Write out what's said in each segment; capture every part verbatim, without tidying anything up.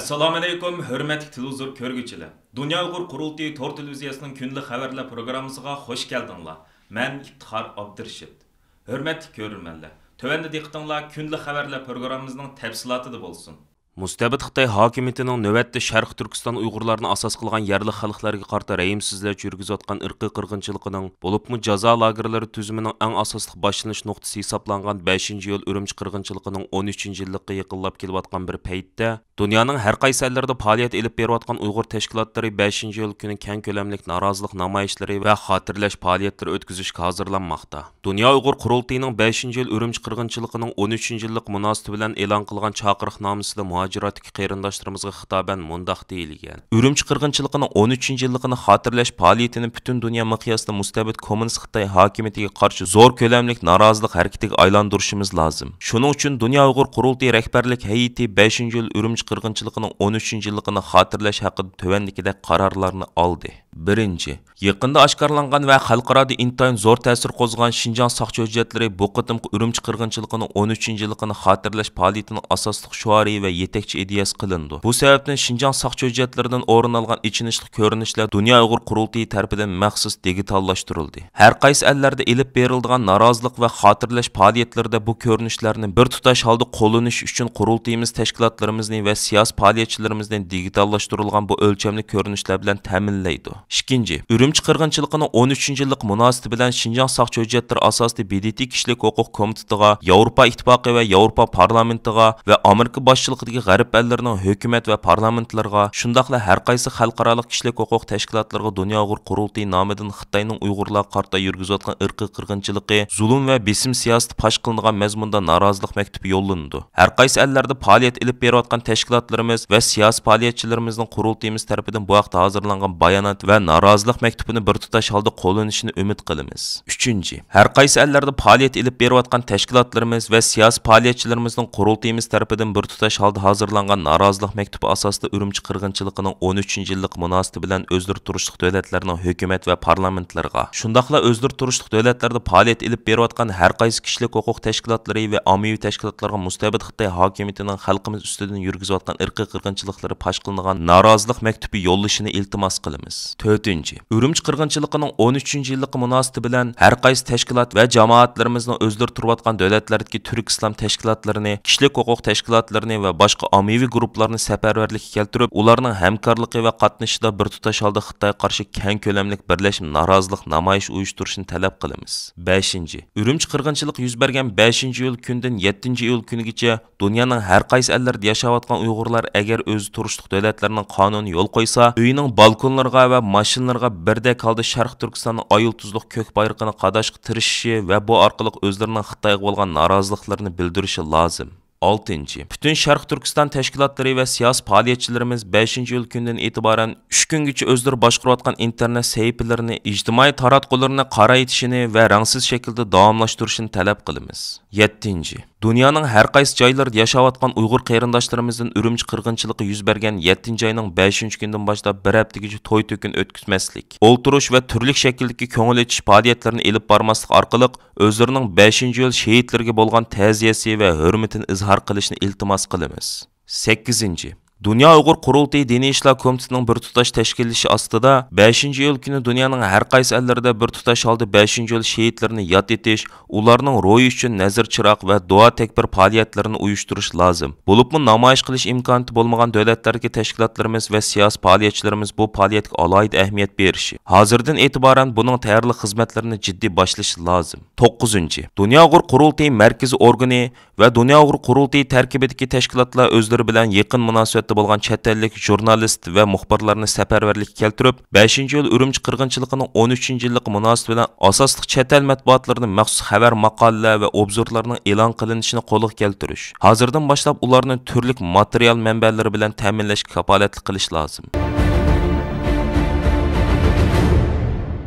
ئەسسالامۇئەلەيكۇم، ھۆرمەتلىك تېلېۋىزور كۆرگۈچىلەر! دۇنيا ئۇيغۇر قۇرۇلتىيى تور تېلېۋىزىيەسىنىڭ كۈندىلىك خەۋەرلەر پروگراممىسىغا خۇش كەلدىڭلار. مەن ئىپتىخار ئابدۇرېشىت. ھۆرمەتلىك كۆرۈرمەنلەر، تۆۋەندە دىققىتىڭلار كۈندىلىك خەۋەرلەر پروگراممىمىزنىڭ تەپسىلاتىدا بولسۇن. مۇستەبىت خىتاي ھاكىمىيىتىنىڭ نۆۋەتتە شەرقىي تۈركىستان ئۇيغۇرلارنى ئاساس قىلغان يەرلىك خەلقلەرگە قارىتا رەھىمسىزلەرچە يۈرگۈزۈۋاتقان ئىرقىي قىرغىنچىلىقىنىڭ، بولۇپمۇ جازا لاگېرلىرى تۈزۈمىنىڭ ئەڭ ئاساسلىق باشلىنىش نۇقتىسى ھېسابلانغان بەشىنچى ئىيۇل ئۈرۈمچى قىرغىنچىلىقىنىڭ ئون ئۈچىنچى يىللىقى يېقىنلاپ كېلىۋاتقان بىر پەيتتە، دۇنيانىڭ ھەر قايسى ئەللىرىدە پائالىيەت ئېلىپ بېرىۋاتقان ئۇيغۇر تەشكىلاتلىرى بەشىنچى ئىيۇل كۈنى كەڭ كۆلەملىك نارازىلىق نامايىشلىرى ۋە خاتىرىلەش پائالىيەتلىرى ئۆتكۈزۈشكە ھازىرلانماقتا. دۇنيا ئۇيغۇر قۇرۇلتىيىنىڭ بەشىنچى يىل ئۈرۈمچى قىرغىنچىلىقىنىڭ ئون ئۈچىنچى يىللىقى مۇناسىۋىتى بىلەن ئېلان قىلغان چاقىرىقنامىسىدا مۇھاجىراتتىكى قېرىنداشلىرىمىزغا خىتابەن مۇنداق دېيىلگەن: ئۈرۈمچى قىرغىنچىلىقىنىڭ ئون ئۈچىنچى يىللىقىنى خاتىرىلەش پائالىيىتىنى پۈتۈن دۇنيا مىقياسىدا مۇستەبىت كوممۇنىست خىتاي ھاكىمىيىتىگە قارشى زور كۆلەملىك نارازىلىق ھەرىكىتىگە ئايلاندۇرۇشىمىز لازىم. شۇنىڭ ئۈچۈن دۇنيا ئۇيغۇر قۇرۇلتىيى رەھبەرلىك ھەيئىتى بەشىنچى يىل ئۈرۈمچى قىرغىنچىلىقىنىڭ ئون ئۈچىنچى يىللىقىنى خاتىرىلەش ھەققىدە تۆۋەندىكىدەك قارارلارنى ئالدى. بىرىنچى، يېقىندا ئاشكارىلانغان ۋە خەلقئارادا ئىنتايىن زور تەسىر قوزغىغان شىنجاڭ ساقچى ھۆججەتلىرى بۇ قېتىمقى ئۈرۈمچى قىرغىنچىلىقىنىڭ ئون ئۈچىنچى يىللىقىنى خاتىرىلەش پائالىيىتىنىڭ ئاساسلىق شوئارى ۋە يېتەكچى ئىدىيەسى قىلىنىدۇ. بۇ سەۋەبتىن شىنجاڭ ساقچى ھۆججەتلىرىدىن ئورۇن ئالغان ئېچىنىشلىق كۆرۈنۈشلەر دۇنيا ئۇيغۇر قۇرۇلتىيى تەرىپىدىن مەخسۇس دىگىتاللاشتۇرۇلدى. ھەر قايسى ئەللەردە ئېلىپ بېرىلىدىغان نارازىلىق ۋە خاتىرىلەش پائالىيەتلىرىدە بۇ كۆرۈنۈشلەرنى بىر تۇتاش ھالدا قوللىنىش ئۈچۈن قۇرۇلتىيىمىز تەشكىلاتلىرىمىزنى ۋە سىياسىي پائالىيەتچىلىرىمىزنى دىگىتاللاشتۇرۇلغان بۇ ئۆلچەملىك كۆرۈنۈشلەر بىلەن تەمىنلەيدۇ. ئىككىنچى، ئۈرۈمچى قىرغىنچىلىقىنىڭ ئون ئۈچىنچى يىللىقى مۇناسىۋىتى بىلەن شىنجاڭ ساقچى ھۆججەتلىرى ئاساسىدا ب د ت كىشىلىك ھوقۇق كومىتېتىغا، ياۋروپا ئىتتىپاقى ۋە ياۋروپا پارلامېنتىغا ۋە ئامېرىكا باشچىلىقىدىكى غەرب ئەللىرىنىڭ ھۆكۈمەت ۋە پارلامېنتلىرىغا، شۇنداقلا ھەر قايسى خەلقئارالىق كىشىلىك ھوقۇق تەشكىلاتلىرىغا دۇنيا ئۇيغۇر قۇرۇلتىيى نامىدىن خىتاينىڭ ئۇيغۇرلارغا قارىتا يۈرگۈزۈۋاتقان ئىرقىي قىرغىنچىلىقى، زۇلۇم ۋە بېسىم سىياسىتى پاش قىلىنغان مەزمۇندا نارازىلىق مەكتۇپى يوللىنىدۇ. ھەر قايسى ئەللەردە پائالىيەت ئېلىپ بېرىۋاتقان تەشكىلاتلىرىمىز ۋە سىياسىي پائالىيەتچىلىرىمىزنىڭ قۇرۇلتىيىمىز تەرىپىدىن بۇ ھەقتە ھازىرلانغان بايانات ۋە نارازىلىق مەكتۇپىنى بىر تۇتاش ھالدا قوللىنىشىنى ئۈمىد قىلىمىز. ئۈچىنچى، ھەر قايسى ئەللەردە پائالىيەت ئېلىپ بېرىۋاتقان تەشكىلاتلىرىمىز ۋە سىياسىي پائالىيەتچىلىرىمىزنىڭ قۇرۇلتىيىمىز تەرىپىدىن بىر تۇتاش ھالدا ھازىرلانغان نارازىلىق مەكتۇپى ئاساسىدا ئۈرۈمچى قىرغىنچىلىقىنىڭ ئون ئۈچىنچى يىللىقى مۇناسىۋىتى بىلەن ئۆزلىرى تۇرۇشلۇق دۆلەتلەرنىڭ ھۆكۈمەت ۋە پارلامېنتلىرىغا، شۇنداقلا ئۆزلىرى تۇرۇشلۇق دۆلەتلەردە پائالىيەت ئېلىپ بېرىۋاتقان ھەر قايسى كىشىلىك ھوقۇق تەشكىلاتلىرى ۋە ئاممىۋى تەشكىلاتلارغا مۇستەبىت خىتاي ھاكىمىيىتىنىڭ خەلقىمىز ئۈستىدىن يۈرگۈزۈۋاتقان ئىرقىي قىرغىنچىلىقلىرى پاش قىلىنغان نارازىلىق مەكتۇپى يوللىشىنى ئىلتىماس قىلىمىز. تۆتىنچى، ئۈرۈمچى قىرغىنچىلىقىنىڭ ئون ئۈچىنچى يىللىقى مۇناسىۋىتى بىلەن ھەر قايسى تەشكىلات ۋە جامائەتلىرىمىزنىڭ ئۆزلىرى تۇرۇۋاتقان دۆلەتلەردىكى تۈرك ئىسلام تەشكىلاتلىرىنى، كىشىلىك ھوقۇق تەشكىلاتلىرىنى ۋە باشقا ئاممىۋى گۇرۇپپىلارنى سەپەرۋەرلىككە كەلتۈرۈپ، ئۇلارنىڭ ھەمكارلىقى ۋە قاتنىشىشىدا بىر تۇتاش ھالدا خىتايغا قارشى كەڭ كۆلەملىك بىرلەشمە نارازىلىق نامايىشى ئۇيۇشتۇرۇشنى تەلەپ قىلىمىز. بەشىنچى، ئۈرۈمچى قىرغىنچىلىقى يۈز بەرگەن بەشىنچى ئىيۇل كۈنىدىن يەتتىنچى ئىيۇل كۈنىگىچە دۇنيانىڭ ھەر قايسى ئەللىرىدە ياشاۋاتقان ئۇيغۇرلار ئەگەر ئۆزى تۇرۇشلۇق دۆلەتلەرنىڭ قانۇنى يول قويسا، ئۆيىنىڭ بالكونلىرىغا ۋە ماشىنىلىرىغا بىردەك ھالدا شەرقىي تۈركىستاننىڭ ئاي يۇلتۇزلۇق كۆك بايرىقىنى قاداشقا تىرىشىشى ۋە بۇ ئارقىلىق ئۆزلىرىنىڭ خىتايغا بولغان نارازىلىقلىرىنى بىلدۈرۈشى لازىم. ئالتىنچى، پۈتۈن شەرقىي تۈركىستان تەشكىلاتلىرى ۋە سىياسىي پائالىيەتچىلىرىمىز بەشىنچى ئىيۇل كۈنىدىن ئېتىبارەن ئۈچ كۈنگىچە ئۆزلىرى باشقۇرۇۋاتقان ئىنتېرنېت سەھىپىلىرىنى، ئىجتىمائىي تاراتقۇلىرىنى قارايتىشىنى ۋە رەڭسىز شەكىلدە داۋاملاشتۇرۇشىنى تەلەپ قىلىمىز. يەتتىنچى، دۇنيانىڭ ھەر قايسى جايلىرىدا ياشاۋاتقان ئۇيغۇر قېرىنداشلىرىمىزدىن ئۈرۈمچى قىرغىنچىلىقى يۈز بەرگەن يەتتىنچى ئاينىڭ بەشىنچى كۈنىدىن باشلاپ بىر ھەپتىگىچە توي-تۆكۈن ئۆتكۈزمەسلىك، ئولتۇرۇش ۋە تۈرلۈك شەكىلدىكى كۆڭۈل ئېچىش پائالىيەتلىرىنى ئېلىپ بارماسلىق ئارقىلىق، ئۆزلىرىنىڭ بەشىنچى ئىيۇل شېھىتلىرىگە بولغان تەزىيەسى ۋە ھۆرمىتىنى ئىزھار قىلىشىنى ئىلتىماس قىلىمىز. سەككىزىنچى، دۇنيا ئۇيغۇر قۇرۇلتىيى دىنىي ئىشلار كومىتېتىنىڭ بىر تۇتاش تەشكىللىشى ئاستىدا بەشىنچى ئىيۇل كۈنى دۇنيانىڭ ھەر قايسى ئەللىرىدە بىر تۇتاش ھالدا بەشىنچى ئىيۇل شېھىتلىرىنى ياد ئېتىش، ئۇلارنىڭ روھى ئۈچۈن نەزىر چىراغ ۋە دۇئا تەكبىر پائالىيەتلىرىنى ئۇيۇشتۇرۇش لازىم. بولۇپمۇ نامايىش قىلىش ئىمكانىيىتى بولمىغان دۆلەتلەردىكى تەشكىلاتلىرىمىز ۋە سىياسىي پائالىيەتچىلىرىمىز بۇ پائالىيەتكە ئالاھىدە ئەھمىيەت بېرىشى، ھازىردىن ئېتىبارەن بۇنىڭ تەييارلىق خىزمەتلىرىنى جىددىي باشلىشى لازىم. توققۇزىنچى، دۇنيا ئۇيغۇر قۇرۇلتىيى مەركىزىي ئورگىنى ۋە دۇنيا ئۇيغۇر قۇرۇلتىيى تەركىبىدىكى تەشكىلاتلار ئۆزلىرى بىلەن يېقىن مۇناسىۋەتتە بولغان چەت ئەللىك ژۇرنالىست ۋە مۇخبىرلارنى سەپەرۋەرلىككە كەلتۈرۈپ، بەشىنچى ئىيۇل ئۈرۈمچى قىرغىنچىلىقىنىڭ ئون ئۈچىنچى يىللىقى مۇناسىۋىتى بىلەن ئاساسلىق چەت ئەل مەتبۇئاتلىرىدا مەخسۇس خەۋەر ماقالىلەر ۋە ئوبزورلارنىڭ ئېلان قىلىنىشىنى قولغا كەلتۈرۈش، ھازىردىن باشلاپ ئۇلارنى تۈرلۈك ماتېرىيال مەنبەلىرى بىلەن تەمىنلەشكە كاپالەتلىك قىلىش لازىم.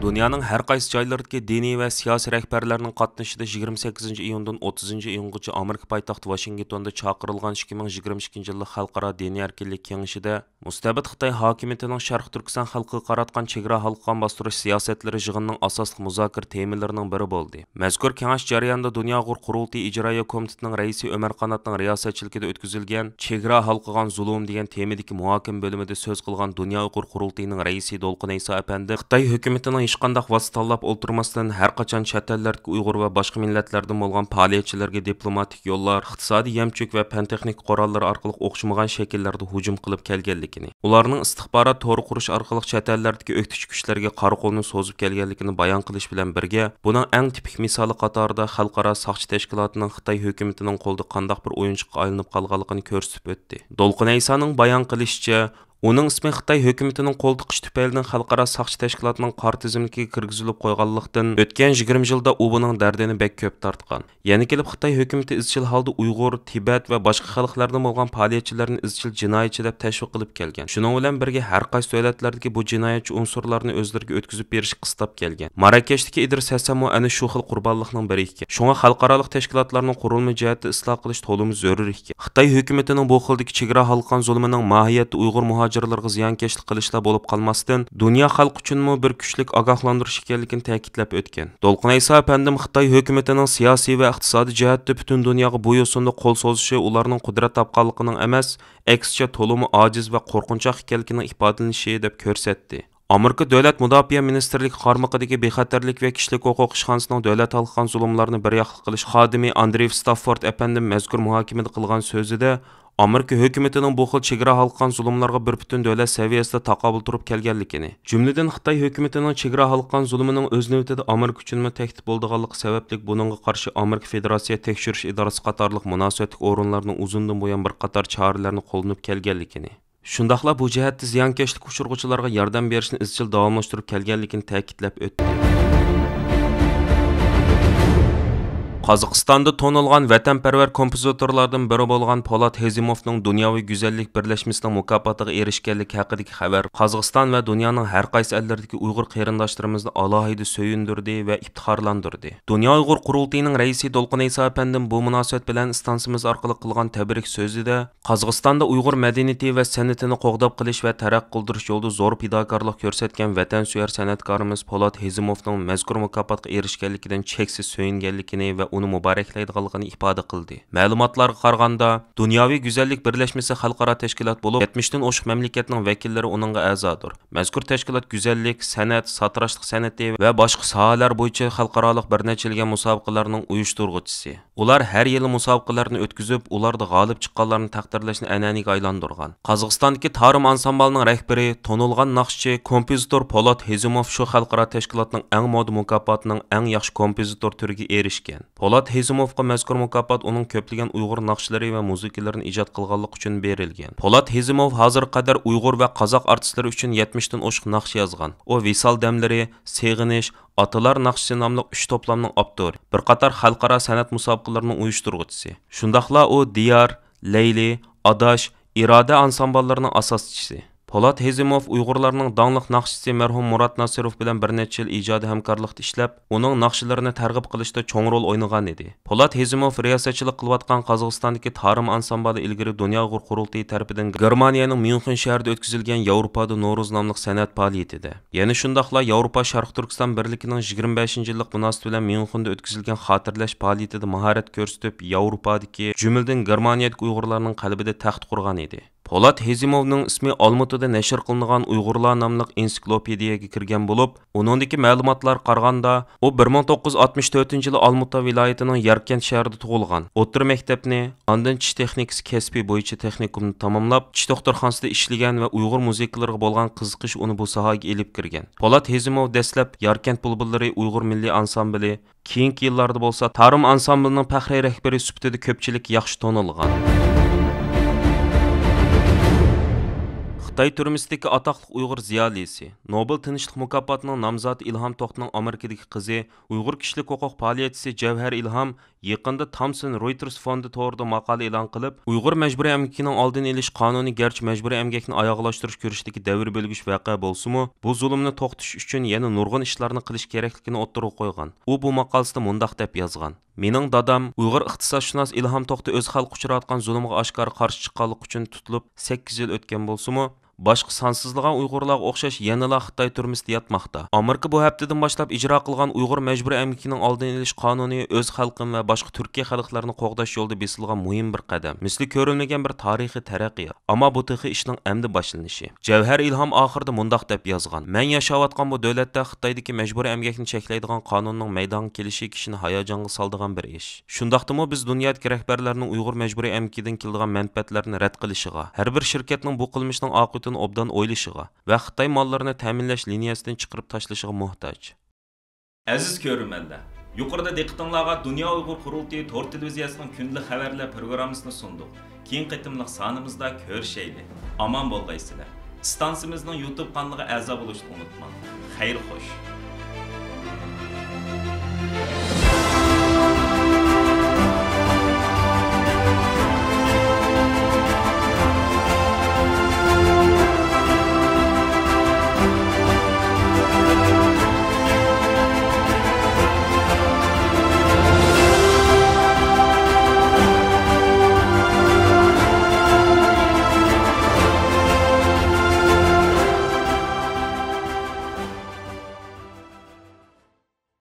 دۇنيانىڭ ھەر قايسى جايلىرىدىكى دىنىي ۋە سىياسىي رەھبەرلەرنىڭ قاتنىشىشىدا يىگىرمە سەككىزىنچى ئىيۇندىن ئوتتۇزىنچى ئىيۇنغىچە ئامېرىكا پايتەختى ۋاشىنگتوندا چاقىرىلغان ئىككى مىڭ يىگىرمە ئىككىنچى يىللىق خەلقئارا دىنىي ئەركىنلىك كېڭىشىدە مۇستەبىت خىتاي ھاكىمىيىتىنىڭ شەرقىي تۈركىستان خەلقىگە قاراتقان چېگرا ھالقىغان باستۇرۇش سىياسەتلىرى يىغىنىنىڭ ئاساسلىق مۇزاكىرە تېمىلىرىنىڭ بىرى بولدى. مەزكۇر كېڭەش جەريانىدا دۇنيا ئۇيغۇر قۇرۇلتىيى ئىجرائىيە كومىتېتىنىڭ رەئىسى ئۆمەر قاناتنىڭ رىياسەتچىلىكىدە ئۆتكۈزۈلگەن چېگرا ھالقىغان زۇلۇم دېگەن تېمىدىكى مۇھاكىمە بۆلۈمىدە سۆز قىلغان دۇنيا ئۇيغۇر قۇرۇلتىيىنىڭ رەئىسى دولقۇن ئەيسا ئەپەندى خىتاي ھۆكۈمىتىنىڭ ھېچقانداق ۋاسىتە تاللاپ ئولتۇرماستىن، ھەر قاچان چەت ئەللەردىكى ئۇيغۇر ۋە باشقا مىللەتلەردىن بولغان پائالىيەتچىلەرگە دىپلوماتىك يوللار، ئىقتىسادىي يەم-چۆك ۋە پەن-تېخنىكا قوراللىرى ئارقىلىق ئوخشىمىغان شەكىللەردە ھۇجۇم قىلىپ كەلگەنلىكىنى، ئۇلارنىڭ ئىستىخبارات تورى قۇرۇش ئارقىلىق چەت ئەللەردىكى ئۆكتىچى كۈچلەرگە قارا قولىنى سوزۇپ كەلگەنلىكىنى بايان قىلىش بىلەن بىرگە، بۇنىڭ ئەڭ تىپىك مىسالى قاتارىدا خەلقئارا ساقچى تەشكىلاتىنىڭ خىتاي ھۆكۈمىتىنىڭ قولىدا قانداق بىر ئويۇنچۇققا ئايلىنىپ قالغانلىقىنى كۆرسىتىپ ئۆتتى. دولقۇن ئەيسانىڭ بايان قىلىشىچە، ئۇنىڭ ئىسمى خىتاي ھۆكۈمىتىنىڭ قولتۇقۇشى تۈپەيلىدىن خەلقئارا ساقچى تەشكىلاتىنىڭ قارا تىزىملىكىگە كىرگۈزۈلۈپ قويغانلىقتىن، ئۆتكەن يىگىرمە يىلدا ئۇ بۇنىڭ دەردىنى بەك كۆپ تارتقان. يەنە كېلىپ خىتاي ھۆكۈمىتى ئىزچىل ھالدا ئۇيغۇر، تىبەت ۋە باشقا خەلقلەردىن بولغان پائالىيەتچىلەرنى ئىزچىل جىنايەتچى دەپ تەشۋىق قىلىپ كەلگەن. شۇنىڭ بىلەن بىرگە، ھەر قايسى دۆلەتلەردىكى بۇ جىنايەتچى ئۇنسۇرلارنى ئۆزلىرىگە ئۆتكۈزۈپ بېرىشكە قىستاپ كەلگەن. ماراكەشتىكى ئىدرىس ھەسەنمۇ ئەنە شۇ خىل قۇربانلىقنىڭ بىرى ئىكەن. شۇڭا خەلقئارالىق تەشكىلاتلارنىڭ قۇرۇلما جەھەتتە ئىسلاھ قىلىش تولىمۇ زۆرۈر ئىكەن. خىتاي ھۆكۈمىتىنىڭ بۇ خىلدىكى چېگرا ھالقىغان زۇلۇمىنىڭ ماھىيەتتە ئۇيغۇر مۇھاجىرلىرىغا زىيانكەشلىك قىلىشلا بولۇپ قالماستىن، دۇنيا خەلقى ئۈچۈنمۇ بىر كۈچلۈك ئاگاھلاندۇرۇش ئىكەنلىكىنى تەكىتلەپ ئۆتكەن. دولقۇن ئەيسا ئەپەندىم خىتاي ھۆكۈمىتىنىڭ سىياسىي ۋە ئىقتىسادىي جەھەتتە پۈتۈن دۇنياغا بۇ يوسۇندا قول سوزۇشى ئۇلارنىڭ قۇدرەت تاپقانلىقىنىڭ ئەمەس، ئەكسىچە تولىمۇ ئاجىز ۋە قورقۇنچاق ئىكەنلىكىنىڭ ئىپادىلىنىشى دەپ كۆرسەتتى. ئامېرىكا دۆلەت مۇداپىئە مىنىستىرلىكى قارمىقىدىكى بىخەتەرلىك ۋە كىشىلىك ھوقۇق ئىشخانىسىنىڭ دۆلەت ھالقىغان زۇلۇملارنى بىر ياقلىق قىلىش خادىمى ئاندرېيف ستاففورد ئەپەندىم مەزكۇر مۇھاكىمىدە قىلغان سۆزىدە، ئامېرىكا ھۆكۈمىتىنىڭ بۇ خىل چېگرا ھالقىغان زۇلۇملارغا بىر پۈتۈن دۆلەت سەۋىيەسىدە تاقابىل تۇرۇپ كەلگەنلىكىنى، جۈملىدىن خىتاي ھۆكۈمىتىنىڭ چېگرا ھالقىغان زۇلۇمىنىڭ ئۆز نۆۋىتىدە ئامېرىكا ئۈچۈنمۇ تەھدىت بولىدىغانلىقى سەۋەبلىك، بۇنىڭغا قارشى ئامېرىكا فېدېراتسىيە تەكشۈرۈش ئىدارىسى قاتارلىق مۇناسىۋەتلىك ئورۇنلارنىڭ ئۇزۇندىن بۇيان بىر قاتار چارىلەرنى قوللىنىپ كەلگەنلىكىنى، شۇنداقلا بۇ جەھەتتە زىيانكەشلىككە ئۇچرىغۇچىلارغا ياردەم بېرىشنى ئىزچىل داۋاملاشتۇرۇپ كەلگەنلىكىنى تەكىتلەپ ئۆتتى. قازاقىستاندا تونۇلغان ۋەتەنپەرۋەر كومپوزىتورلاردىن بىرى بولغان پولات ھېزىموفنىڭ دۇنياۋى گۈزەللىك بىرلەشمىسىنىڭ مۇكاپاتىغا ئېرىشكەنلىكى ھەققىدىكى خەۋەر قازاقىستان ۋە دۇنيانىڭ ھەر قايسى ئەللىرىدىكى ئۇيغۇر قېرىنداشلىرىمىزنى ئالاھىدە سۆيۈندۈردى ۋە ئىپتىخارلاندۇردى. دۇنيا ئۇيغۇر قۇرۇلتىيىنىڭ رەئىسى دولقۇن ئەيسا ئەپەندىم بۇ مۇناسىۋەت بىلەن ئىستانسىمىز ئارقىلىق قىلغان تەبرىك سۆزىدە، قازاقىستاندا ئۇيغۇر مەدەنىيىتى ۋە سەنئىتىنى قوغداپ قېلىش ۋە تەرەققىي قىلدۇرۇش يولىدا زور پىداكارلىق كۆرسەتكەن ۋەتەنسۆيەر سەنئەتكارىمىز پولات ھېزىموفنىڭ مەزكۇر مۇكاپاتقا ئېرىشكەنلىكىدىن چەكسىز سۆيۈنگەنلىكىنى ۋە ئۇنى مۇبارەكلەيدىغانلىقىنى ئىپادە قىلدى. مەلۇماتلارغا قارىغاندا، دۇنياۋى گۈزەللىك بىرلەشمىسى خەلقئارا تەشكىلات بولۇپ، يەتمىشتىن ئوشۇق مەملىكەتنىڭ ۋەكىللىرى ئۇنىڭغا ئەزادۇر. مەزكۇر تەشكىلات گۈزەللىك، سەنئەت، ساتىراشلىق سەنئىتى ۋە باشقا ساھەلەر بويىچە خەلقئارالىق بىر نەچچىلىگەن مۇسابىقىلەرنىڭ ئۇيۇشتۇرغۇچىسى. ئۇلار ھەر يىلى مۇسابىقىلەرنى ئۆتكۈزۈپ، ئۇلاردا غالىب چىققانلارنى تەقدىرلەشنى ئەنئەنىگە ئايلاندۇرغان. قازاقىستاندىكى تارىم ئانسامبالنىڭ رەھبىرى، تونۇلغان ناخشىچى، كومپوزىتور پولات ھېزىموف شۇ خەلقئارا تەشكىلاتنىڭ ئەڭ مودا مۇكاپاتىنىڭ ئەڭ ياخشى كومپوزىتور تۈرىگە ئېرىشكەن. پولات ھېزىموفقا مەزكۇر مۇكاپات ئۇنىڭ كۆپلىگەن ئۇيغۇر ناخشىلىرى ۋە مۇزىكىلىرىنى ئىجاد قىلغانلىقى ئۈچۈن بېرىلگەن. پولات ھېزىموف ھازىرغا قەدەر ئۇيغۇر ۋە قازاق ئارتىسلىرى ئۈچۈن يەتمىشتىن ئوشۇق ناخشا يازغان. ئۇ ۋىسال دەملىرى، سېغىنىش، ئاتىلار ناخشىسى ناملىق ئۈچ توپلامنىڭ ئاپتورى، بىر قاتار خەلقئارا سەنئەت مۇسابىقىلىرىنىڭ ئۇيۇشتۇرغۇچىسى. شۇنداقلا ئۇ دىيار، لەيلى، ئاداش، ئىرادە ئانسامباللىرىنىڭ ئاساسچىسى. پولات ھېزىموف ئۇيغۇرلارنىڭ داڭلىق ناخشىچىسى مەرھۇم مۇرات ناسىروف بىلەن بىر نەچچە يىل ئىجادىي ھەمكارلىقتا ئىشلەپ، ئۇنىڭ ناخشىلىرىنى تەرغىب قىلىشتا چوڭ رول ئوينىغان ئىدى. پولات ھېزىموف رىياسەتچىلىك قىلىۋاتقان قازاقىستاندىكى تارىم ئانسامبالى ئىلگىرى دۇنيا ئۇيغۇر قۇرۇلتىيى تەرىپىدىن گېرمانىيەنىڭ ميۇنخېن شەھىرىدە ئۆتكۈزۈلگەن ياۋروپادا نورۇز ناملىق سەنئەت پائالىيىتىدە، يەنە شۇنداقلا ياۋروپا شەرقىي تۈركىستان بىرلىكىنىڭ يىگىرمە بەشىنچى يىللىق مۇناسىۋىتى بىلەن ميۇنخېندا ئۆتكۈزۈلگەن خاتىرىلەش پائالىيىتىدە ماھارەت كۆرسىتىپ، ياۋروپادىكى، جۈملىدىن گېرمانىيەدىكى ئۇيغۇرلارنىڭ قەلبىدە تەخت قۇرغان ئىدى. پولات ھېزىموۋنىڭ ئىسمى ئالمۇتىدا نەشر قىلىنغان ئۇيغۇرلار ناملىق ئېنسىكلوپېدىيەگە كىرگەن بولۇپ، ئۇنىڭدىكى مەلۇماتلارغا قارىغاندا، ئۇ بىر مىڭ توققۇز يۈز ئاتمىش تۆتىنچى يىلى ئالمۇتا ۋىلايىتىنىڭ ياركەنت شەھىرىدە تۇغۇلغان. ئوتتۇرا مەكتەپنى، ئاندىن چىش تېخنىكىسى كەسپىي بويىچە تېخنىكومنى تاماملاپ، چىش دوختۇرخانىسىدا ئىشلىگەن ۋە ئۇيغۇر مۇزىكىلىرىغا بولغان قىزىقىش ئۇنى بۇ ساھەگە ئېلىپ كىرگەن. پولات ھېزىموۋ دەسلەپ ياركەنت بۇلبۇللىرى ئۇيغۇر مىللىي ئانسامبىلى، كېيىنكى يىللاردا بولسا تارىم ئانسامبىلىنىڭ پەخرىي رەھبىرى سۈپىتىدە كۆپچىلىككە ياخشى تونۇلغان. خىتاي تۈرمىسىدىكى ئاتاقلىق ئۇيغۇر زىيالىيسى، نوبېل تىنچلىق مۇكاپاتىنىڭ نامزاتى ئىلھام توختىنىڭ ئامېرىكىدىكى قىزى، ئۇيغۇر كىشىلىك ھوقۇق پائالىيەتچىسى جەۋھەر ئىلھام يېقىندا تامسون رويتېرس فوندى تورىدا ماقالە ئېلان قىلىپ، ئۇيغۇر مەجبۇرىي ئەمگىكىنىڭ ئالدىنى ئېلىش قانۇنى گەرچە مەجبۇرىي ئەمگەكنى ئاياغلاشتۇرۇش كۈرىشىدىكى دەۋر بۆلگۈچ ۋەقە بولسىمۇ، بۇ زۇلۇمنى توختىتىش ئۈچۈن يەنە نۇرغۇن ئىشلارنى قىلىش كېرەكلىكىنى ئوتتۇرىغا قويغان. ئۇ بۇ ماقالىسىدا مۇنداق دەپ يازغان: مېنىڭ دادام، ئۇيغۇر ئىقتىسادشۇناس ئىلھام توختى ئۆز خەلقى ئۇچراۋاتقان زۇلۇمغا ئاشكارا قارشى چىققانلىقى ئۈچۈن تۇتۇلۇپ، سەككىز يىل ئۆتكەن بولسىمۇ، باشقا سانسىزلىغان ئۇيغۇرلارغا ئوخشاش يەنىلا خىتاي تۈرمىسىدە ياتماقتا. ئامېرىكا بۇ ھەپتىدىن باشلاپ ئىجرا قىلغان ئۇيغۇر مەجبۇرىي ئەمگىكىنىڭ ئالدىنى ئېلىش قانۇنى ئۆز خەلقىم ۋە باشقا تۈركىي خەلقلەرنى قوغداش يولىدا بېسىلغان مۇھىم بىر قەدەم، مىسلى كۆرۈلمىگەن بىر تارىخىي تەرەققىيات. ئەمما بۇ تېخى ئىشنىڭ ئەمدى باشلىنىشى. جەۋھەر ئىلھام ئاخىرىدا مۇنداق دەپ يازغان: مەن ياشاۋاتقان بۇ دۆلەتتە خىتايدىكى مەجبۇرىي ئەمگەكنى چەكلەيدىغان قانۇننىڭ مەيدانغا كېلىشى كىشىنى ھاياجانغا سالىدىغان بىر ئىش. شۇنداقتىمۇ بىز دۇنيادىكى رەھبەرلەرنىڭ ئۇيغۇر مەجبۇرىي ئەمگىكىدىن كېلىدىغان مەنپەئەتلەرنى رەت قىلىشىغا، ھەر بىر شىركەتنىڭ بۇ قىلمىشىنىڭ ئاقىۋىتىنى ئوبدان ئويلىشىغا ۋە خىتاي ماللىرىنى تەمىنلەش لىنىيەسىدىن چىقىرىپ تاشلىشىغا موھتاج. ئەزىز كۆرۈرمەنلەر، يۇقىرىدا دىققىتىڭلارغا دۇنيا ئۇيغۇر قۇرۇلتىيى تور تېلېۋىزىيەسىنىڭ كۈندىلىك خەۋەرلەر پروگراممىسىنى سۇندۇق. كېيىنكى قېتىملىق سانىمىزدا كۆرۈشەيلى. ئامان بولغايسىلەر. ئىستانسىمىزنىڭ يۇتۇب قانىلىغا ئەزا بولۇشنى ئۇنتۇماڭ. خەير خوش.